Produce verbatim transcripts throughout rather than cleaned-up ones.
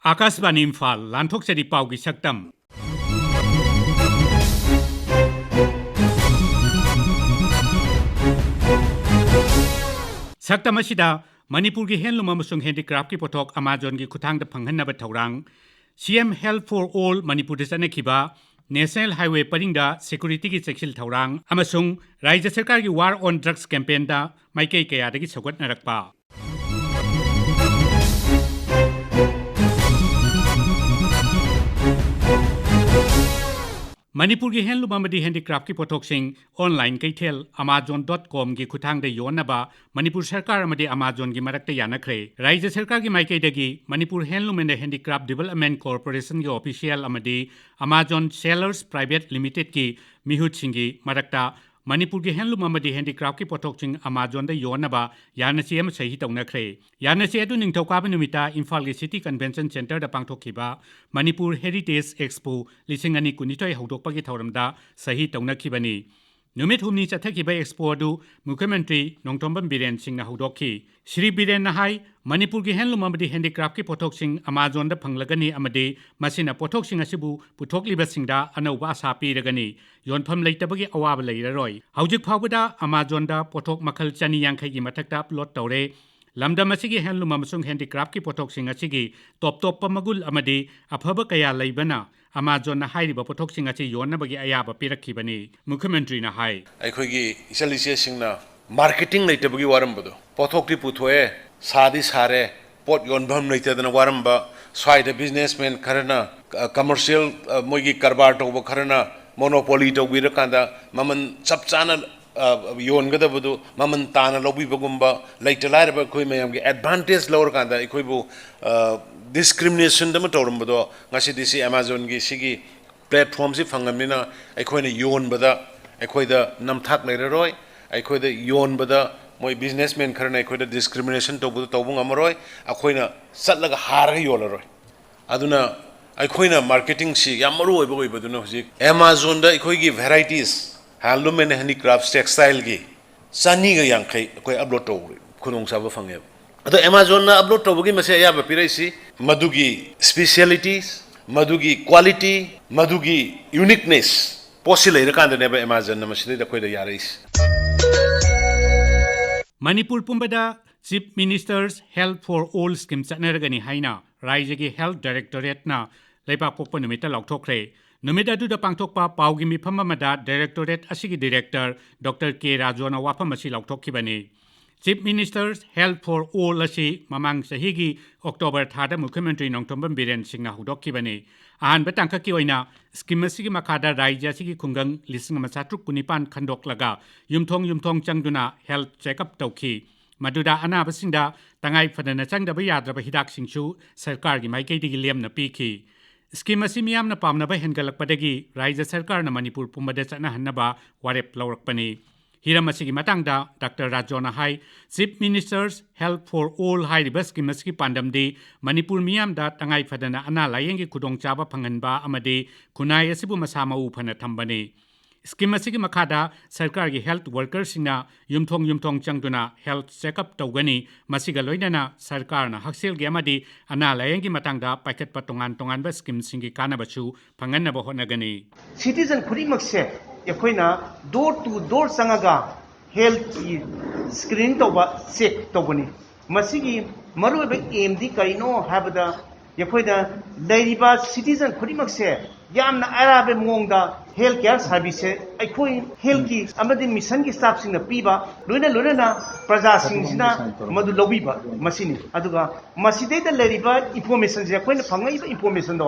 ꯑꯥꯀꯥꯁꯕꯥꯅꯤ ꯏꯝꯐꯥꯜ, ꯂꯥꯟꯊꯣꯛꯆꯔꯤ ꯄꯥꯎꯒꯤ ꯁꯛꯇꯝ꯫ ꯁꯛꯇꯝ ꯑꯁꯤꯗ ꯃꯅꯤꯄꯨꯔꯒꯤ ꯍꯦꯟꯂꯨꯝ ꯑꯃꯁꯨꯡ ꯍꯦꯟꯗꯤꯀ꯭ꯔꯥꯐꯀꯤ ꯄꯣꯠꯊꯣꯛ ꯑꯃꯥꯖꯣꯟꯒꯤ ꯈꯨꯠꯊꯥꯡꯗ ꯐꯪꯍꯟꯅꯕ ꯊꯧꯔꯥꯡ, ꯁꯤ ꯑꯦꯝ ꯍꯦꯜꯞ ꯐꯣꯔ ꯑꯣꯜ ꯃꯅꯤꯄꯨꯔꯗ ꯆꯠꯅꯈꯤꯕ ꯅꯦꯁꯅꯦꯜ ꯍꯥꯏꯋꯦ ꯄꯔꯤꯡꯗ ꯁꯦꯀ꯭ꯌꯨꯔꯤꯇꯤꯒꯤ ꯆꯦꯛꯁꯤꯜ ꯊꯧꯔꯥꯡ ꯑꯃꯁꯨꯡ ꯔꯥꯖ꯭ꯌ ꯁꯔꯀꯥꯔꯒꯤ ꯋꯥꯔ ꯑꯣꯟ ꯗ꯭ꯔꯒꯁ ꯀꯦꯝꯄꯦꯟꯗ ꯃꯥꯏꯀꯩ ꯀꯌꯥꯗꯒꯤ ꯁꯧꯒꯠꯅꯔꯛꯄ꯫ ꯃꯅꯤꯄꯨꯔꯒꯤ ꯍꯦꯟꯂꯨꯝ ꯑꯃꯗꯤ ꯍꯦꯟꯗꯤꯀ꯭ꯔꯥꯐꯀꯤ ꯄꯣꯠꯊꯣꯛꯁꯤꯡ ꯑꯣꯟꯂꯥꯏꯟ ꯀꯩꯊꯦꯜ ꯑꯃꯥꯖꯣꯟ ꯗꯣꯠ ꯀꯣꯝꯒꯤ ꯈꯨꯠꯊꯥꯡꯗ ꯌꯣꯟꯅꯕ ꯃꯅꯤꯄꯨꯔ ꯁꯔꯀꯥꯔ ꯑꯃꯗꯤ ꯑꯃꯥꯖꯣꯟꯒꯤ ꯃꯔꯛꯇ ꯌꯥꯅꯈ꯭ꯔꯦ꯫ ꯔꯥꯖ꯭ꯌ ꯁꯔꯀꯥꯔꯒꯤ ꯃꯥꯏꯀꯩꯗꯒꯤ ꯃꯅꯤꯄꯨꯔ ꯍꯦꯟꯂꯨꯝ ꯑꯦꯟ ꯍꯦꯟꯗꯤꯀ꯭ꯔꯥꯐ ꯗꯤꯕꯦꯂꯞꯃꯦꯟ ꯀꯣꯔꯄꯣꯔꯦꯁꯟꯒꯤ ꯑꯣꯐꯤꯁꯤꯌꯦꯜ ꯑꯃꯗꯤ ꯑꯃꯥꯖꯣꯟ ꯁꯦꯂꯔꯁ ꯄ꯭ꯔꯥꯏꯚꯦꯠ ꯂꯤꯃꯤꯇꯦꯗꯀꯤ ꯃꯤꯍꯨꯠꯁꯤꯡꯒꯤ ꯃꯔꯛꯇ ꯃꯅꯤꯄꯨꯔꯒꯤ ꯍꯦꯟꯂꯨꯝ ꯑꯃꯗꯤ ꯍꯦꯟꯗꯤꯀ꯭ꯔꯥꯐꯀꯤ ꯄꯣꯠꯊꯣꯛꯁꯤꯡ ꯑꯃꯥꯖꯣꯟꯗ ꯌꯣꯟꯅꯕ ꯌꯥꯅꯆꯦ ꯑꯃ ꯁꯍꯤ ꯇꯧꯅꯈ꯭ꯔꯦ꯫ ꯌꯥꯅꯆꯦ ꯑꯗꯨ ꯅꯤꯡꯊꯧꯀꯥꯕ ꯅꯨꯃꯤꯠꯇ ꯏꯝꯐꯥꯜꯒꯤ ꯁꯤꯇꯤ ꯀꯟꯚꯦꯟꯁꯟ ꯁꯦꯟꯇꯔꯗ ꯄꯥꯡꯊꯣꯛꯈꯤꯕ ꯃꯅꯤꯄꯨꯔ ꯍꯦꯔꯤꯇꯦꯖ ꯑꯦꯛꯁꯄꯣ ꯂꯤꯁꯤꯡ ꯑꯅꯤ ꯀꯨꯟꯅꯤꯊꯣꯏ ꯍꯧꯗꯣꯛꯄꯒꯤ ꯊꯧꯔꯝꯗ ꯁꯍꯤ ꯇꯧꯅꯈꯤꯕꯅꯤ꯫ ꯅꯨꯃꯤꯠ ꯍꯨꯝꯅꯤ ꯆꯠꯊꯈꯤꯕ ꯑꯦꯛꯁꯄꯣ ꯑꯗꯨ ꯃꯨꯈ꯭ꯌꯃꯟꯇ꯭ꯔꯤ ꯅꯣꯡꯊꯣꯝꯕꯝ ꯕꯤꯔꯦꯟ ꯁꯤꯡꯅ ꯍꯧꯗꯣꯛꯈꯤ꯫ ꯁ꯭ꯔꯤ ꯕꯤꯔꯦꯟꯅ ꯍꯥꯏ, ꯃꯅꯤꯄꯨꯔꯒꯤ ꯍꯦꯟꯂꯨꯝ ꯑꯃꯗꯤ ꯍꯦꯟꯗꯤꯀ꯭ꯔꯥꯐꯀꯤ ꯄꯣꯠꯊꯣꯛꯁꯤꯡ ꯑꯃꯥꯖꯣꯟꯗ ꯐꯪꯂꯒꯅꯤ ꯑꯃꯗꯤ ꯃꯁꯤꯅ ꯄꯣꯠꯊꯣꯛꯁꯤꯡ ꯑꯁꯤꯕꯨ ꯄꯨꯊꯣꯛꯂꯤꯕꯁꯤꯡꯗ ꯑꯅꯧꯕ ꯑꯁꯥ ꯄꯤꯔꯒꯅꯤ꯫ ꯌꯣꯟꯐꯝ ꯂꯩꯇꯕꯒꯤ ꯑꯋꯥꯕ ꯂꯩꯔꯔꯣꯏ꯫ ꯍꯧꯖꯤꯛ ꯐꯥꯎꯕꯗ ꯑꯃꯥꯖꯣꯟꯗ ꯄꯣꯠꯊꯣꯛ ꯃꯈꯜ ꯆꯅꯤ ꯌꯥꯡꯈꯩꯒꯤ ꯃꯊꯛꯇ ꯑꯞꯂꯣꯗ ꯇꯧꯔꯦ꯫ ꯂꯝꯗꯝ ꯑꯁꯤꯒꯤ ꯍꯦꯟꯂꯨꯝ ꯑꯃꯁꯨꯡ ꯍꯦꯟꯗꯤꯀ꯭ꯔꯥꯐꯀꯤ ꯄꯣꯠꯊꯣꯛꯁꯤꯡ ꯑꯁꯤꯒꯤ ꯇꯣꯞ ꯇꯣꯞꯄ ꯃꯒꯨꯟ ꯑꯃꯗꯤ ꯑꯐꯕ ꯀꯌꯥ ꯂꯩꯕꯅ ꯑꯃꯥꯖꯣꯟꯅ ꯍꯥꯏꯔꯤꯕ ꯄꯣꯠꯊꯣꯛꯁꯤꯡ ꯑꯁꯤ ꯌꯣꯟꯅꯕꯒꯤ ꯑꯌꯥꯕ ꯄꯤꯔꯛꯈꯤꯕꯅꯤ꯫ ꯃꯨꯈ꯭ꯌꯃꯟꯇ꯭ꯔꯤꯅ ꯍꯥꯏ, ꯑꯩꯈꯣꯏꯒꯤ ꯏꯆꯜ ꯏꯆꯦꯁꯤꯡꯅ ꯃꯥꯔꯀꯦꯇꯤꯡ ꯂꯩꯇꯕꯒꯤ ꯋꯥꯔꯝꯕꯗꯣ, ꯄꯣꯠꯊꯣꯛꯇꯤ ꯄꯨꯊꯣꯛꯑꯦ, ꯁꯥꯗꯤ ꯁꯥꯔꯦ, ꯄꯣꯠ ꯌꯣꯟꯐꯝ ꯂꯩꯇꯗꯅ ꯋꯥꯔꯝꯕ, ꯁ꯭ꯋꯥꯏꯗ ꯕꯤꯖꯤꯅꯦꯁꯃꯦꯟ ꯈꯔꯅ, ꯑ, ꯀꯃꯔꯁꯤꯌꯦꯜ, ꯑ, ꯃꯣꯏꯒꯤ ꯀꯔꯕꯥꯔ ꯇꯧꯕ ꯈꯔꯅ ꯃꯣꯅꯣꯄꯣꯂꯤ ꯇꯧꯕꯤꯔꯀꯥꯟꯗ ꯃꯃꯜ ꯆꯞ ꯆꯥꯅ, ꯑ, ꯌꯣꯟꯒꯗꯕꯗꯨ ꯃꯃꯜ ꯇꯥꯅ ꯂꯧꯕꯤꯕꯒꯨꯝꯕ, ꯂꯩꯇ ꯂꯥꯏꯔꯕ ꯑꯩꯈꯣꯏ ꯃꯌꯥꯝꯒꯤ ꯑꯦꯗꯚꯥꯟꯇꯦꯖ ꯂꯧꯔꯀꯥꯟꯗ ꯑꯩꯈꯣꯏꯕꯨ, ꯑ, ꯗꯤꯁꯀ꯭ꯔꯤꯃꯤꯅꯦꯁꯟ ꯑꯃ ꯇꯧꯔꯝꯕꯗꯣ, ꯉꯁꯤꯗꯤ ꯁꯤ ꯑꯦꯃꯥꯖꯣꯟꯒꯤ ꯁꯤꯒꯤ ꯄ꯭ꯂꯦꯠꯐꯣꯝꯁꯤ ꯐꯪꯉꯕꯅꯤꯅ ꯑꯩꯈꯣꯏꯅ ꯌꯣꯟꯕꯗ ꯑꯩꯈꯣꯏꯗ ꯅꯝꯊꯥꯛ ꯂꯩꯔꯔꯣꯏ꯫ ꯑꯩꯈꯣꯏꯗ ꯌꯣꯟꯕꯗ ꯃꯣꯏ ꯕꯤꯖꯤꯅꯦꯁꯃꯦꯟ ꯈꯔꯅ ꯑꯩꯈꯣꯏꯗ ꯗꯤꯁꯀ꯭ꯔꯤꯃꯤꯅꯦꯁꯟ ꯇꯧꯕꯗꯣ ꯇꯧꯕ ꯉꯝꯃꯔꯣꯏ꯫ ꯑꯩꯈꯣꯏꯅ ꯆꯠꯂꯒ ꯍꯥꯔꯒ ꯌꯣꯜꯂꯔꯣꯏ꯫ ꯑꯗꯨꯅ ꯑꯩꯈꯣꯏꯅ ꯃꯥꯔꯀꯦꯇꯤꯡꯁꯤ ꯌꯥꯝ ꯃꯔꯨ ꯑꯣꯏꯕ ꯑꯣꯏꯕꯗꯨꯅ ꯍꯧꯖꯤꯛ ꯑꯦꯃꯥꯖꯣꯟꯗ ꯑꯩꯈꯣꯏꯒꯤ ꯚꯦꯔꯥꯏꯇꯤꯁ, ꯍꯦꯟꯂꯨꯝ ꯑꯦꯟ ꯍꯦꯟꯗꯤꯀ꯭ꯔꯥꯐ ꯇꯦꯛꯁꯇꯥꯏꯜꯒꯤ ꯆꯅꯤꯒ ꯌꯥꯡꯈꯩ ꯑꯩꯈꯣꯏ ꯑꯞꯂꯣꯗ ꯇꯧꯕ ꯈꯨꯗꯣꯡꯆꯥꯕ ꯐꯪꯉꯦꯕ꯫ ꯑꯗꯣ ꯑꯦꯃꯥꯖꯣꯟꯅ ꯑꯞꯂꯣꯗ ꯇꯧꯕꯒꯤ ꯃꯁꯦ ꯑꯌꯥꯕ ꯄꯤꯔꯛꯏꯁꯤ ꯃꯗꯨꯒꯤ ꯁ꯭ꯄꯤꯁꯤꯌꯦꯂꯤꯇꯤꯁ, ꯃꯗꯨꯒꯤ ꯀ꯭ꯋꯥꯂꯤꯇꯤ, ꯃꯗꯨꯒꯤ ꯌꯨꯅꯤꯛꯅꯦꯁ, ꯄꯣꯠꯁꯤ ꯂꯩꯔꯀꯥꯟꯗꯅꯦꯕ ꯑꯦꯃꯥꯖꯣꯟꯅ ꯃꯁꯤꯗꯩꯗ ꯑꯩꯈꯣꯏꯗ ꯌꯥꯔꯛꯏꯁꯤ꯫ ꯃꯅꯤꯄꯨꯔ ꯄꯨꯝꯕꯗ Chief Minister's Health for All scheme ꯆꯠꯅꯔꯒꯅꯤ ꯍꯥꯏꯅ ꯔꯥꯏꯖ꯭ꯌꯒꯤ ꯍꯦꯜꯊ ꯗꯥꯏꯔꯦꯛꯇꯣꯔꯦꯠꯅ ꯂꯩꯕꯥꯛ ꯄꯣꯛꯄ ꯅꯨꯃꯤꯠꯇ ꯂꯥꯎꯊꯣꯛꯈ꯭ꯔꯦ꯫ ꯅꯨꯃꯤꯠ ꯑꯗꯨꯗ ꯄꯥꯡꯊꯣꯛꯄ ꯄꯥꯎꯒꯤ ꯃꯤꯐꯝ ꯑꯃꯗ ꯗꯥꯏꯔꯦꯛꯇꯣꯔꯦꯠ ꯑꯁꯤꯒꯤ ꯗꯥꯏꯔꯦꯛꯇꯔ ꯗꯣꯛꯇꯔ ꯀꯦ ꯔꯥꯖꯨꯅ ꯋꯥꯐꯝ ꯑꯁꯤ ꯂꯥꯎꯊꯣꯛꯈꯤꯕꯅꯤ꯫ Chief Minister's Health for All ꯑꯁꯤ ꯃꯃꯥꯡ ꯆꯍꯤꯒꯤ ꯑꯣꯛꯇꯣꯕꯔ ꯊꯥꯗ ꯃꯨꯈ꯭ꯌ ꯃꯟꯇ꯭ꯔꯤ ꯅꯣꯡꯊꯣꯝꯕꯝ ꯕꯤꯔꯦꯟ ꯁꯤꯡꯅ ꯍꯧꯗꯣꯛꯈꯤꯕꯅꯤ꯫ ꯑꯍꯥꯟꯕ ꯇꯥꯡꯀꯛꯀꯤ ꯑꯣꯏꯅ ꯁ꯭ꯀꯤꯝ ꯑꯁꯤꯒꯤ ꯃꯈꯥꯗ ꯔꯥꯏꯖ꯭ꯌ ꯑꯁꯤꯒꯤ ꯈꯨꯡꯒꯪ ꯂꯤꯁꯤꯡ ꯑꯃ ꯆꯥꯇ꯭ꯔꯨꯛ ꯀꯨꯟꯅꯤꯄꯥꯟ ꯈꯟꯗꯣꯛꯂꯒ ꯌꯨꯝꯊꯣꯡ ꯌꯨꯝꯊꯣꯡ ꯆꯪꯗꯨꯅ ꯍꯦꯜꯊ ꯆꯦꯛꯑꯞ ꯇꯧꯈꯤ꯫ ꯃꯗꯨꯗ ꯑꯅꯥꯕꯁꯤꯡꯗ ꯇꯉꯥꯏ ꯐꯗꯅ ꯆꯪꯗꯕ ꯌꯥꯗ꯭ꯔꯕ ꯍꯤꯗꯥꯛꯁꯤꯡꯁꯨ ꯁꯔꯀꯥꯔꯒꯤ ꯃꯥꯏꯀꯩꯗꯒꯤ ꯂꯦꯝꯅ ꯄꯤꯈꯤ꯫ ꯁ꯭ꯀꯤꯝ ꯑꯁꯤ ꯃꯤꯌꯥꯝꯅ ꯄꯥꯝꯅꯕ ꯍꯦꯟꯒꯠꯂꯛꯄꯗꯒꯤ ꯔꯥꯏꯖ꯭ꯌ ꯁꯔꯀꯥꯔꯅ ꯃꯅꯤꯄꯨꯔ ꯄꯨꯝꯕꯗ ꯆꯠꯅꯍꯟꯅꯕ ꯋꯥꯔꯦꯞ ꯂꯧꯔꯛꯄꯅꯤ꯫ ꯍꯤꯔꯝ ꯑꯁꯤꯒꯤ ꯃꯇꯥꯡꯗ ꯗꯥꯛꯇꯔ ꯔꯥꯖꯣꯅ ꯍꯥꯏ, Chief Minister's Health for All ꯍꯥꯏꯔꯤꯕ ꯁ꯭ꯀꯤꯝ ꯑꯁꯤꯒꯤ ꯄꯥꯟꯗꯝꯗꯤ ꯃꯅꯤꯄꯨꯔ ꯃꯤꯌꯥꯝꯗ ꯇꯉꯥꯏ ꯐꯗꯅ ꯑꯅꯥ ꯂꯥꯌꯦꯡꯒꯤ ꯈꯨꯗꯣꯡꯆꯥꯕ ꯐꯪꯍꯟꯕ ꯑꯃꯗꯤ ꯈꯨꯟꯅꯥꯏ ꯑꯁꯤꯕꯨ ꯃꯁꯥ ꯃꯎ ꯐꯅ ꯊꯝꯕꯅꯤ꯫ ꯁ꯭ꯀꯤꯝ ꯑꯁꯤꯒꯤ ꯃꯈꯥꯗ ꯁꯔꯀꯥꯔꯒꯤ ꯍꯦꯜꯊ ꯋꯥꯔꯀꯔꯁꯤꯡꯅ ꯌꯨꯝꯊꯣꯡ ꯌꯨꯝꯊꯣꯡ ꯆꯪꯗꯨꯅ ꯍꯦꯜꯊ ꯆꯦꯛꯑꯞ ꯇꯧꯒꯅꯤ꯫ ꯃꯁꯤꯒ ꯂꯣꯏꯅꯅ ꯁꯔꯀꯥꯔꯅ ꯍꯛꯁꯦꯜꯒꯤ ꯑꯃꯗꯤ ꯑꯅꯥ ꯂꯥꯌꯦꯡꯒꯤ ꯃꯇꯥꯡꯗ ꯄꯥꯏꯈꯠꯄ ꯇꯣꯉꯥꯟ ꯇꯣꯉꯥꯟꯕ ꯁ꯭ꯀꯤꯝꯁꯤꯡꯒꯤ ꯀꯥꯟꯅꯕꯁꯨ ꯐꯪꯍꯟꯅꯕ ꯍꯣꯠꯅꯒꯅꯤ꯫ ꯁꯤꯇꯤꯖꯟ ꯈꯨꯗꯤꯡꯃꯛꯁꯦ ꯑꯩꯈꯣꯏꯅ ꯗꯣꯔ ꯇꯨ ꯗꯣꯔ ꯆꯪꯉꯒ ꯍꯦꯜꯊꯀꯤ ꯁ꯭ꯀ꯭ꯔꯤꯅꯤꯡ ꯇꯧꯕ, ꯆꯦꯛ ꯇꯧꯕꯅꯤ꯫ ꯃꯁꯤꯒꯤ ꯃꯔꯨꯑꯣꯏꯕ ꯑꯦꯝꯗꯤ ꯀꯔꯤꯅꯣ ꯍꯥꯏꯕꯗ, ꯑꯩꯈꯣꯏꯅ ꯂꯩꯔꯤꯕ ꯁꯤꯇꯤꯖꯟ ꯈꯨꯗꯤꯡꯃꯛꯁꯦ ꯌꯥꯝꯅ ꯑꯔꯥꯏꯕ ꯃꯑꯣꯡꯗ ꯍꯦꯜꯊ ꯀꯦꯌꯔ ꯁꯥꯔꯚꯤꯁꯁꯦ ꯑꯩꯈꯣꯏ ꯍꯦꯜꯊꯀꯤ ꯑꯃꯗꯤ ꯃꯤꯁꯟꯒꯤ ꯁ꯭ꯇꯥꯐꯁꯤꯡꯅ ꯄꯤꯕ, ꯂꯣꯏꯅ ꯂꯣꯏꯅꯅ ꯄ꯭ꯔꯖꯥꯁꯤꯡꯁꯤꯅ ꯃꯗꯨ ꯂꯧꯕꯤꯕ, ꯃꯁꯤꯅꯤ꯫ ꯑꯗꯨꯒ ꯃꯁꯤꯗꯩꯗ ꯂꯩꯔꯤꯕ ꯏꯟꯐꯣꯔꯃꯦꯁꯟꯁꯦ, ꯑꯩꯈꯣꯏꯅ ꯐꯪꯉꯛꯏꯕ ꯏꯟꯐꯣꯔꯃꯦꯁꯟꯗꯣ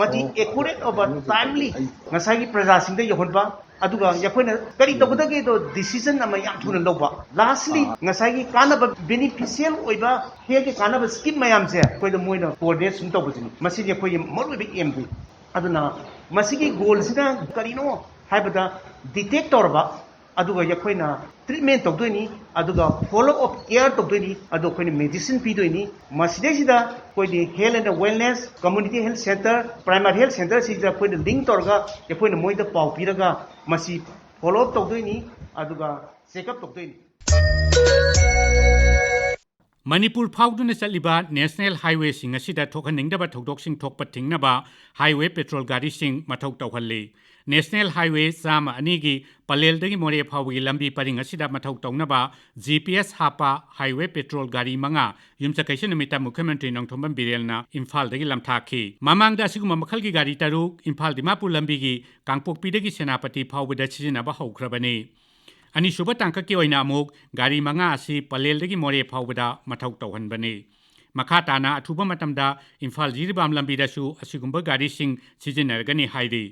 ꯃꯗꯤ ꯑꯦꯀꯨꯔꯦꯠ ꯑꯣꯏꯕ, ꯇꯥꯏꯝꯂꯤ ꯉꯁꯥꯏꯒꯤ ꯄ꯭ꯔꯖꯥꯁꯤꯡꯗ ꯌꯧꯍꯟꯕ, ꯑꯗꯨꯒ ꯑꯩꯈꯣꯏꯅ ꯀꯔꯤ ꯇꯧꯒꯗꯒꯦꯗꯣ ꯗꯤꯁꯤꯖꯟ ꯑꯃ ꯌꯥꯝ ꯊꯨꯅ ꯂꯧꯕ, ꯂꯥꯁꯂꯤ ꯉꯁꯥꯏꯒꯤ ꯀꯥꯟꯅꯕ ꯕꯦꯅꯤꯐꯤꯁꯤꯌꯦꯜ ꯑꯣꯏꯕ ꯍꯦꯜꯊꯀꯤ ꯀꯥꯟꯅꯕ ꯁ꯭ꯀꯤꯝ ꯃꯌꯥꯝꯁꯦ ꯑꯩꯈꯣꯏꯗ ꯃꯣꯏꯅ ꯀꯣꯑꯣꯔꯗꯤꯅꯦꯠ ꯁꯨꯝ ꯇꯧꯕꯁꯤꯅꯤ꯫ ꯃꯁꯤꯗꯤ ꯑꯩꯈꯣꯏꯒꯤ ꯃꯔꯨꯑꯣꯏꯕ ꯑꯦꯝꯗꯤ꯫ ꯑꯗꯨꯅ ꯃꯁꯤꯒꯤ ꯒꯣꯜꯁꯤꯅ ꯀꯔꯤꯅꯣ ꯍꯥꯏꯕꯗ, ꯗꯤꯇꯦꯛ ꯇꯧꯔꯕ, ꯑꯗꯨꯒ ꯑꯩꯈꯣꯏꯅ ꯇ꯭ꯔꯤꯠꯃꯦꯟ ꯇꯧꯗꯣꯏꯅꯤ, ꯑꯗꯨꯒ ꯐꯣꯂꯣ ꯑꯞ ꯀꯦꯌꯔ ꯇꯧꯗꯣꯏꯅꯤ, ꯑꯗꯣ ꯑꯩꯈꯣꯏꯅ ꯃꯦꯗꯤꯁꯤꯟ ꯄꯤꯗꯣꯏꯅꯤ꯫ ꯃꯁꯤꯗꯩꯁꯤꯗ ꯑꯩꯈꯣꯏꯗꯤ health and wellness, community health centre, primary health ꯁꯦꯟꯇꯔꯁꯤꯗ ꯑꯩꯈꯣꯏꯅ ꯂꯤꯡ ꯇꯧꯔꯒ ꯑꯩꯈꯣꯏꯅ ꯃꯣꯏꯗ ꯄꯥꯎ ꯄꯤꯔꯒ ꯃꯁꯤ ꯐꯣꯂꯣ ꯑꯞ ꯇꯧꯗꯣꯏꯅꯤ, ꯑꯗꯨꯒ ꯆꯦꯛꯑꯞ ꯇꯧꯗꯣꯏꯅꯤ꯫ ꯃꯅꯤꯄꯨꯔ ꯐꯥꯎꯗꯨꯅ ꯆꯠꯂꯤꯕ ꯅꯦꯁꯅꯦꯜ ꯍꯥꯏꯋꯦꯁꯤꯡ ꯑꯁꯤꯗ ꯊꯣꯛꯍꯟꯅꯤꯡꯗꯕ ꯊꯧꯗꯣꯛꯁꯤꯡ ꯊꯣꯛꯄ ꯊꯤꯡꯅꯕ ꯍꯥꯏꯋꯦ ꯄꯦꯇ꯭ꯔꯣꯜ ꯒꯥꯔꯤꯁꯤꯡ ꯃꯊꯧ ꯇꯧꯍꯜꯂꯤ꯫ ꯅꯦꯁꯅꯦꯜ ꯍꯥꯏꯋꯦ ꯆꯥꯝꯃ ꯑꯅꯤꯒꯤ ꯄꯂꯦꯜꯗꯒꯤ ꯃꯣꯔꯦ ꯐꯥꯎꯕꯒꯤ ꯂꯝꯕꯤ ꯄꯔꯤꯡ ꯑꯁꯤꯗ ꯃꯊꯧ ꯇꯧꯅꯕ ꯖꯤ ꯄꯤ ꯑꯦꯁ ꯍꯥꯞꯄ ꯍꯥꯏꯋꯦ ꯄꯦꯇ꯭ꯔꯣꯜ ꯒꯥꯔꯤ ꯃꯉꯥ ꯌꯨꯝꯁꯀꯩꯁ ꯅꯨꯃꯤꯠꯇ ꯃꯨꯈ꯭ꯌꯃꯟꯇ꯭ꯔꯤ ꯅꯣꯡꯊꯣꯝꯕꯝ ꯕꯤꯔꯦꯟꯅ ꯏꯝꯐꯥꯜꯗꯒꯤ ꯂꯝꯊꯥꯈꯤ꯫ ꯃꯃꯥꯡꯗ ꯑꯁꯤꯒꯨꯝꯕ ꯃꯈꯜꯒꯤ ꯒꯥꯔꯤ ꯇꯔꯨꯛ ꯏꯝꯐꯥꯜ ꯗꯤꯃꯥꯄꯨꯔ ꯂꯝꯕꯤꯒꯤ ꯀꯥꯡꯄꯣꯛꯄꯤꯗꯒꯤ ꯁꯦꯅꯥꯄꯇꯤ ꯐꯥꯎꯕꯗ ꯁꯤꯖꯤꯟꯅꯕ ꯍꯧꯈ꯭ꯔꯕꯅꯤ꯫ ꯑꯅꯤꯁꯨꯕ ꯇꯥꯡꯀꯛꯀꯤ ꯑꯣꯏꯅ ꯑꯃꯨꯛ ꯒꯥꯔꯤ ꯃꯉꯥ ꯑꯁꯤ ꯄꯂꯦꯜꯗꯒꯤ ꯃꯣꯔꯦ ꯐꯥꯎꯕꯗ ꯃꯊꯧ ꯇꯧꯍꯟꯕꯅꯤ꯫ ꯃꯈꯥ ꯇꯥꯅ ꯑꯊꯨꯕ ꯃꯇꯝꯗ ꯏꯝꯐꯥꯜ ꯖꯤꯔꯤꯕꯥꯝ ꯂꯝꯕꯤꯗꯁꯨ ꯑꯁꯤꯒꯨꯝꯕ ꯒꯥꯔꯤꯁꯤꯡ ꯁꯤꯖꯤꯟꯅꯔꯒꯅꯤ ꯍꯥꯏꯔꯤ꯫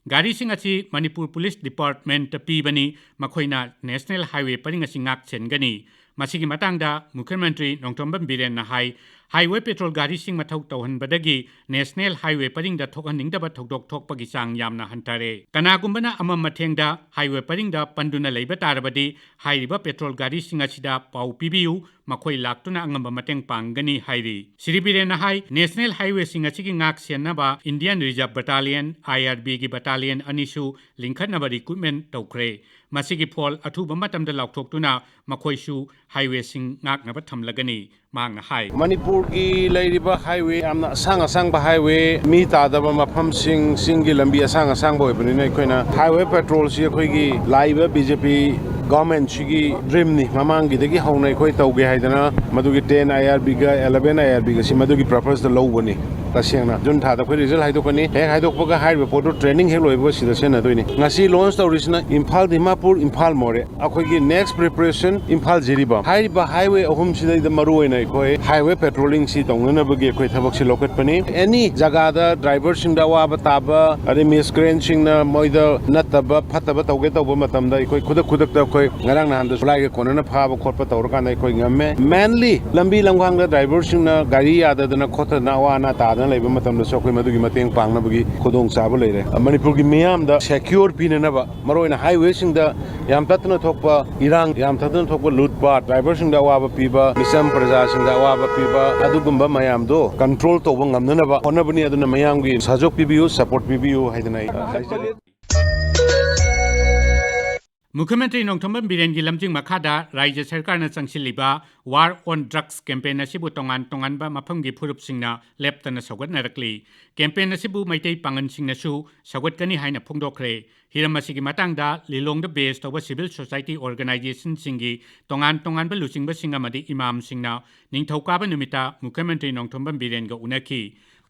ꯒꯥꯔꯤꯁꯤꯡ ꯑꯁꯤ ꯃꯅꯤꯄꯨꯔ ꯄꯨꯂꯤꯁ ꯗꯤꯄꯥꯔꯠꯃꯦꯟꯇ ꯄꯤꯕꯅꯤ, ꯃꯈꯣꯏꯅ ꯅꯦꯁꯅꯦꯜ ꯍꯥꯏꯋꯦ ꯄꯔꯤꯡ ꯑꯁꯤ ꯉꯥꯛ ꯁꯦꯟꯒꯅꯤ꯫ ꯃꯁꯤꯒꯤ ꯃꯇꯥꯡꯗ ꯃꯨꯈ꯭ꯌꯃꯟꯇ꯭ꯔꯤ ꯅꯣꯡꯊꯣꯝꯕꯝ ꯕꯤꯔꯦꯟꯅ ꯍꯥꯏ, ꯍꯥꯏꯋꯦ ꯄꯦꯇ꯭ꯔꯣꯜ ꯒꯥꯔꯤꯁꯤꯡ ꯃꯊꯧ ꯇꯧꯍꯟꯕꯗꯒꯤ ꯅꯦꯁꯅꯦꯜ ꯍꯥꯏꯋꯦ ꯄꯔꯤꯡꯗ ꯊꯣꯛꯍꯟꯅꯤꯡꯗꯕ ꯊꯧꯗꯣꯛ ꯊꯣꯛꯄꯒꯤ ꯆꯥꯡ ꯌꯥꯝꯅ ꯍꯟꯊꯔꯦ꯫ ꯀꯅꯥꯒꯨꯝꯕꯅ ꯑꯃꯝ ꯑꯊꯦꯡꯗ ꯍꯥꯏꯋꯦ ꯄꯔꯤꯡꯗ ꯄꯟꯗꯨꯅ ꯂꯩꯕ ꯇꯥꯔꯕꯗꯤ ꯍꯥꯏꯔꯤꯕ ꯄꯦꯇ꯭ꯔꯣꯜ ꯒꯥꯔꯤꯁꯤꯡ ꯑꯁꯤꯗ ꯄꯥꯎ ꯄꯤꯕꯤꯌꯨ, ꯃꯈꯣꯏ ꯂꯥꯛꯇꯨꯅ ꯑꯉꯝꯕ ꯃꯇꯦꯡ ꯄꯥꯡꯒꯅꯤ ꯍꯥꯏꯔꯤ꯫ ꯁ꯭ꯔꯤ ꯕꯤꯔꯦꯟꯅ ꯍꯥꯏ, ꯅꯦꯁꯅꯦꯜ ꯍꯥꯏꯋꯦꯁꯤꯡ ꯑꯁꯤꯒꯤ ꯉꯥꯛ ꯁꯦꯟꯅꯕ ꯏꯟꯗꯤꯌꯟ ꯔꯤꯖꯔꯚ ꯕꯇꯥꯂꯤꯌꯟ, ꯑꯥꯏ ꯑꯥꯔ ꯕꯤꯒꯤ ꯕꯇꯥꯂꯤꯌꯟ ꯑꯅꯤꯁꯨ ꯂꯤꯡꯈꯠꯅꯕ ꯔꯤꯀ꯭ꯔꯨꯠꯃꯦꯟ ꯇꯧꯈ꯭ꯔꯦ꯫ ꯃꯁꯤꯒꯤ ꯐꯣꯜ ꯑꯊꯨꯕ ꯃꯇꯝꯗ ꯂꯥꯎꯊꯣꯛꯇꯨꯅ ꯃꯈꯣꯏꯁꯨ ꯍꯥꯏꯋꯦꯁꯤꯡ ꯉꯥꯛꯅꯕ ꯊꯝꯂꯒꯅꯤ꯫ ꯃꯍꯥꯛꯅ ꯍꯥꯏ꯫ ꯃꯅꯤꯄꯨꯔꯒꯤ ꯂꯩꯔꯤꯕ ꯍꯥꯏꯋꯦ ꯌꯥꯝꯅ ꯑꯁꯥꯡ ꯑꯁꯥꯡꯕ ꯍꯥꯏꯋꯦ, ꯃꯤ ꯇꯥꯗꯕ ꯃꯐꯝꯁꯤꯡ, ꯆꯤꯡꯒꯤ ꯂꯝꯕꯤ ꯑꯁꯥꯡ ꯑꯁꯥꯡꯕ ꯑꯣꯏꯕꯅꯤꯅ ꯑꯩꯈꯣꯏꯅ ꯍꯥꯏꯋꯦ ꯄꯦꯇ꯭ꯔꯣꯜꯁꯤ ꯑꯩꯈꯣꯏꯒꯤ ꯂꯥꯛꯏꯕ ꯕꯤ ꯖꯦ ꯄꯤ ꯒꯣꯔꯃꯦꯟꯁꯤꯒꯤ ꯗ꯭ꯔꯤꯝꯅꯤ꯫ ꯃꯃꯥꯡꯒꯤꯗꯒꯤ ꯍꯧꯅ ꯑꯩꯈꯣꯏ ꯇꯧꯒꯦ ꯍꯥꯏꯗꯅ ꯃꯗꯨꯒꯤ ꯇꯦꯟ ꯑꯥꯏ ꯑꯥꯔ ꯕꯤꯒ ꯑꯦꯂꯦꯚꯦꯟ ꯑꯥꯏ ꯑꯥꯔ ꯕꯤꯒ ꯁꯤ ꯃꯗꯨꯒꯤ ꯄꯔꯄꯁꯇ ꯂꯧꯕꯅꯤ꯫ ꯇꯁꯦꯡꯅ ꯖꯨꯟ ꯊꯥꯗ ꯑꯩꯈꯣꯏ ꯔꯤꯖꯜ ꯍꯥꯏꯗꯣꯛꯀꯅꯤ꯫ ꯍꯦꯛ ꯍꯥꯏꯗꯣꯛꯄꯒ ꯍꯥꯏꯔꯤꯕ ꯄꯣꯠꯇꯨ ꯇ꯭ꯔꯦꯅꯤꯡ ꯍꯦꯛ ꯂꯣꯏꯕꯒ ꯁꯤꯗ ꯁꯤꯖꯤꯟꯅꯗꯣꯏꯅꯤ꯫ ꯉꯁꯤ ꯂꯣꯟꯁ ꯇꯧꯔꯤꯁꯤꯅ ꯏꯝꯐꯥꯜ ꯗꯤꯃꯥꯄꯨꯔ, ꯏꯝꯐꯥꯜ ꯃꯣꯔꯦ꯫ ꯑꯩꯈꯣꯏꯒꯤ ꯅꯦꯛꯁ ꯄ꯭ꯔꯤꯄꯔꯦꯁꯟ ꯏꯝꯐꯥꯜ ꯖꯤꯔꯤꯕꯥꯝ꯫ ꯍꯥꯏꯔꯤꯕ ꯍꯥꯏꯋꯦ ꯑꯍꯨꯝꯁꯤꯗꯩꯗ ꯃꯔꯨ ꯑꯣꯏꯅ ꯑꯩꯈꯣꯏ ꯍꯥꯏꯋꯦ ꯄꯦꯇ꯭ꯔꯣꯂꯤꯡꯁꯤ ꯇꯧꯅꯅꯕꯒꯤ ꯑꯩꯈꯣꯏ ꯊꯕꯛꯁꯤ ꯂꯧꯈꯠꯄꯅꯤ꯫ ꯑꯦꯅꯤ ꯖꯒꯥꯗ ꯗ꯭ꯔꯥꯏꯚꯔꯁꯤꯡꯗ ꯑꯋꯥꯕ ꯇꯥꯕ, ꯑꯗꯩ ꯃꯤꯁꯀ꯭ꯔꯦꯟꯁꯤꯡꯅ ꯃꯣꯏꯗ ꯅꯠꯇꯕ ꯐꯠꯇꯕ ꯇꯧꯒꯦ ꯇꯧꯕ ꯃꯇꯝꯗ ꯑꯩꯈꯣꯏ ꯈꯨꯗꯛ ꯈꯨꯗꯛꯇ ꯑꯩꯈꯣꯏ ꯉꯔꯥꯡ ꯅꯍꯥꯟꯗ ꯈꯨꯠꯂꯥꯏꯒ ꯀꯣꯟꯅꯅ ꯐꯥꯕ ꯈꯣꯠꯄ ꯇꯧꯔꯀꯥꯟꯗ ꯑꯩꯈꯣꯏ ꯉꯝꯃꯦ꯫ ꯃꯦꯟꯂꯤ ꯂꯝꯕꯤ ꯂꯝꯈꯥꯡꯗ ꯗ꯭ꯔꯥꯏꯚꯔꯁꯤꯡꯅ ꯒꯥꯔꯤ ꯌꯥꯗꯗꯅ ꯈꯣꯠꯇꯗꯅ ꯑꯋꯥ ꯑꯅꯥ ꯇꯥꯗꯅ ꯂꯩꯕ ꯃꯇꯝꯗꯁꯨ ꯑꯩꯈꯣꯏ ꯃꯗꯨꯒꯤ ꯃꯇꯦꯡ ꯄꯥꯡꯅꯕꯒꯤ ꯈꯨꯗꯣꯡꯆꯥꯕ ꯂꯩꯔꯦ꯫ ꯃꯅꯤꯄꯨꯔꯒꯤ ꯃꯤꯌꯥꯝꯗ ꯁꯦꯀ꯭ꯌꯣꯔ ꯄꯤꯅꯅꯕ ꯃꯔꯨꯑꯣꯏꯅ ꯍꯥꯏꯋꯦꯁꯤꯡꯗ ꯌꯥꯝ ꯇꯠꯇꯨꯅ ꯊꯣꯛꯄ ꯏꯔꯥꯡ, ꯌꯥꯝ ꯇꯠꯇꯨꯅ ꯊꯣꯛꯄ ꯂꯨꯠ ꯄꯥꯠ, ꯗ꯭ꯔꯥꯏꯚꯔꯁꯤꯡꯗ ꯑꯋꯥꯕ ꯄꯤꯕ, ꯃꯤꯆꯝ ꯄ꯭ꯔꯖꯥꯁꯤꯡꯗ ꯑꯋꯥꯕ ꯄꯤꯕ, ꯑꯗꯨꯒꯨꯝꯕ ꯃꯌꯥꯝꯗꯣ ꯀꯟꯇ꯭ꯔꯣꯜ ꯇꯧꯕ ꯉꯝꯅꯅꯕ ꯍꯣꯠꯅꯕꯅꯤ꯫ ꯑꯗꯨꯅ ꯃꯌꯥꯝꯒꯤ ꯁꯍꯖꯣꯛ ꯄꯤꯕꯤꯌꯨ, ꯁꯄꯣꯔꯠ ꯄꯤꯕꯤꯌꯨ ꯍꯥꯏꯗꯅ ꯑꯩ ꯍꯥꯏꯖꯔꯤ꯫ ꯃꯨꯈ꯭ꯌ ꯃꯟꯇ꯭ꯔꯤ ꯅꯣꯡꯊꯣꯝꯕꯝ ꯕꯤꯔꯦꯟꯒꯤ ꯂꯝꯖꯤꯡ ꯃꯈꯥꯗ ꯔꯥꯖ꯭ꯌ ꯁꯔꯀꯥꯔꯅ ꯆꯪꯁꯤꯜꯂꯤꯕ War on Drugs campaign ꯑꯁꯤꯕꯨ ꯇꯣꯉꯥꯟ ꯇꯣꯉꯥꯟꯕ ꯃꯐꯝꯒꯤ ꯐꯨꯔꯨꯞꯁꯤꯡꯅ ꯂꯦꯞꯇꯅ ꯁꯧꯒꯠꯅꯔꯛꯂꯤ꯫ Campaign ꯑꯁꯤꯕꯨ ꯃꯩꯇꯩ ꯄꯥꯉꯟꯁꯤꯡꯅꯁꯨ ꯁꯧꯒꯠꯀꯅꯤ ꯍꯥꯏꯅ ꯐꯣꯡꯗꯣꯛꯈ꯭ꯔꯦ꯫ ꯍꯤꯔꯝ ꯑꯁꯤꯒꯤ ꯃꯇꯥꯡꯗ ꯂꯤꯂꯣꯡꯗ base ꯇꯧꯕ civil society organizationꯁꯤꯡꯒꯤ ꯇꯣꯉꯥꯟ ꯇꯣꯉꯥꯟꯕ ꯂꯨꯆꯤꯡꯕꯁꯤꯡ ꯑꯃꯗꯤ ꯏꯃꯥꯝꯁꯤꯡꯅ ꯅꯤꯡꯊꯧꯀꯥꯕ ꯅꯨꯃꯤꯠꯇ ꯃꯨꯈ꯭ꯌ ꯃꯟꯇ꯭ꯔꯤ ꯅꯣꯡꯊꯣꯝꯕꯝ ꯕꯤꯔꯦꯟꯒ ꯎꯅꯈꯤ꯫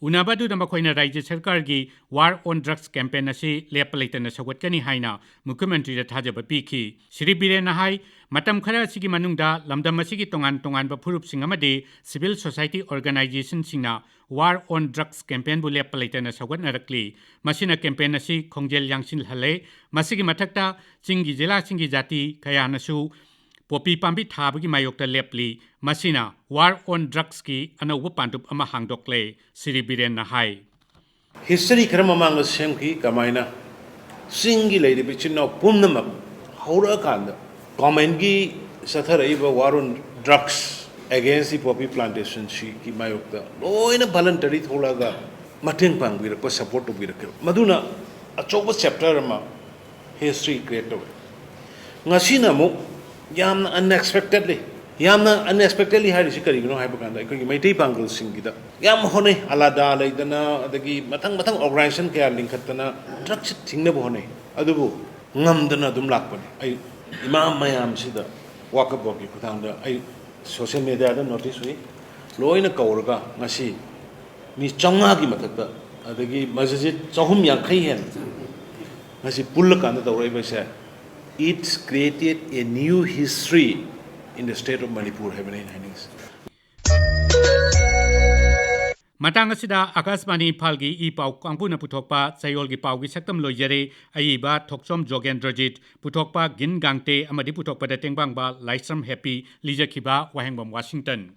ꯎꯅꯕ ꯑꯗꯨꯗ ꯃꯈꯣꯏꯅ ꯔꯥꯖ꯭ꯌ ꯁꯔꯀꯥꯔꯒꯤ War on Drugs campaign ꯑꯁꯤ ꯂꯦꯞꯄ ꯂꯩꯇꯅ ꯁꯧꯒꯠꯀꯅꯤ ꯍꯥꯏꯅ ꯃꯨꯈ꯭ꯌ ꯃꯟꯇ꯭ꯔꯤꯗ ꯊꯥꯖꯕ ꯄꯤꯈꯤ꯫ ꯁ꯭ꯔꯤ ꯕꯤꯔꯦꯟꯅ ꯍꯥꯏ, ꯃꯇꯝ ꯈꯔ ꯑꯁꯤꯒꯤ ꯃꯅꯨꯡꯗ ꯂꯝꯗꯝ ꯑꯁꯤꯒꯤ ꯇꯣꯉꯥꯟ ꯇꯣꯉꯥꯟꯕ ꯐꯨꯔꯨꯞꯁꯤꯡ ꯑꯃꯗꯤ civil society organizationꯁꯤꯡꯅ War on Drugs campaignꯕꯨ ꯂꯦꯞꯄ ꯂꯩꯇꯅ ꯁꯧꯒꯠꯅꯔꯛꯂꯤ꯫ ꯃꯁꯤꯅ campaign ꯑꯁꯤ ꯈꯣꯡꯖꯦꯜ ꯌꯥꯡꯁꯤꯜꯍꯜꯂꯦ꯫ ꯃꯁꯤꯒꯤ ꯃꯊꯛꯇ ꯆꯤꯡꯒꯤ ꯖꯤꯂꯥꯁꯤꯡꯒꯤ ꯖꯥꯇꯤ ꯀꯌꯥꯅꯁꯨ ꯄꯣꯄꯤ ꯄꯥꯝꯕꯤ ꯊꯥꯕꯒꯤ ꯃꯥꯌꯣꯛꯇ ꯂꯦꯞꯂꯤ꯫ ꯃꯁꯤꯅ War on Drugsꯀꯤ ꯑꯅꯧꯕ ꯄꯥꯟꯗꯨꯞ ꯑꯃ ꯍꯥꯡꯗꯣꯛꯂꯦ, ꯁ꯭ꯔꯤ ꯕꯤꯔꯦꯟꯅ ꯍꯥꯏ꯫ History ꯈꯔ ꯃꯃꯥꯡꯗ ꯁꯦꯝꯈꯤ, ꯀꯃꯥꯏꯅ ꯆꯤꯡꯒꯤ ꯂꯩꯔꯤꯕ ꯏꯆꯤꯟ ꯏꯅꯥꯎ ꯄꯨꯝꯅꯃꯛ ꯍꯧꯔꯛꯑꯀꯥꯟꯗ governmentꯀꯤ ꯆꯠꯊꯔꯛꯏꯕ War on Drugs against the poppy plantationꯁꯤꯒꯤ ꯃꯥꯌꯣꯛꯇ ꯂꯣꯏꯅ voluntary ꯊꯣꯛꯂꯛꯑꯒ ꯃꯇꯦꯡ ꯄꯥꯡꯕꯤꯔꯛꯄ, support ꯇꯧꯕꯤꯔꯛꯈꯤꯕ, ꯃꯗꯨꯅ ꯑꯆꯧꯕ chapter ꯑꯃ history create ꯇꯧꯋꯦ꯫ ꯉꯁꯤꯅ ꯑꯃꯨꯛ ꯌꯥꯝꯅ unexpectedly, ꯌꯥꯝꯅ unexpectedly ꯍꯥꯏꯔꯤꯁꯤ ꯀꯔꯤꯒꯤꯅꯣ ꯍꯥꯏꯕ ꯀꯥꯟꯗ, ꯑꯩꯈꯣꯏꯒꯤ ꯃꯩꯇꯩ ꯄꯥꯡꯒꯜꯁꯤꯡꯒꯤꯗ ꯌꯥꯝ ꯍꯣꯠꯅꯩ, ꯑꯂꯥꯗꯥ ꯂꯩꯗꯅ, ꯑꯗꯒꯤ ꯃꯊꯪ ꯃꯊꯪ organization ꯀꯌꯥ ꯂꯤꯡꯈꯠꯇꯅ drugꯁꯤ ꯊꯤꯡꯅꯕ ꯍꯣꯠꯅꯩ꯫ ꯑꯗꯨꯕꯨ ꯉꯝꯗꯅ ꯑꯗꯨꯝ ꯂꯥꯛꯄꯅꯤ꯫ ꯑꯩ ꯏꯃꯥ ꯃꯌꯥꯝꯁꯤꯗ ꯋꯥꯀꯠ ꯕꯣꯔꯗꯀꯤ ꯈꯨꯠꯊꯥꯡꯗ ꯑꯩ social mediaꯗ notice ꯎꯏ, ꯂꯣꯏꯅ ꯀꯧꯔꯒ ꯉꯁꯤ ꯃꯤ ꯆꯥꯝꯃꯉꯥꯒꯤ ꯃꯊꯛꯇ, ꯑꯗꯒꯤ ꯃꯁꯖꯤꯗ ꯆꯍꯨꯝ ꯌꯥꯡꯈꯩ ꯍꯦꯟꯅ ꯉꯁꯤ ꯄꯨꯜꯂꯀꯥꯟꯗ ꯇꯧꯔꯛꯏꯕꯁꯦ, it's created a new history in the state of Manipur ꯍꯥꯏꯕꯅꯤ ꯑꯩꯅ ꯍꯥꯏꯅꯤꯡꯉꯤꯁꯦ꯫ ꯃꯇꯥꯡ ꯑꯁꯤꯗ ꯑꯀꯥꯁꯕꯥꯅꯤ ꯏꯝꯐꯥꯜꯒꯤ ꯏ ꯄꯥꯎ ꯀꯥꯡꯕꯨꯅ ꯄꯨꯊꯣꯛꯄ ꯆꯌꯣꯜꯒꯤ ꯄꯥꯎꯒꯤ ꯁꯛꯇꯝ ꯂꯣꯏꯖꯔꯦ꯫ ꯑꯏꯕ ꯊꯣꯛꯆꯣꯝ ꯖꯣꯒꯦꯟꯗ꯭ꯔꯖꯤꯠ, ꯄꯨꯊꯣꯛꯄ ꯒꯤꯟ ꯒꯥꯡꯇꯦ ꯑꯃꯗꯤ ꯄꯨꯊꯣꯛꯄꯗ ꯇꯦꯡꯕꯥꯡꯕ ꯂꯥꯏꯁ꯭ꯔꯝ ꯍꯦꯄꯤ, ꯂꯤꯖꯈꯤꯕ ꯋꯥꯍꯦꯡꯕꯝ ꯋꯥꯁꯤꯡꯇꯟ꯫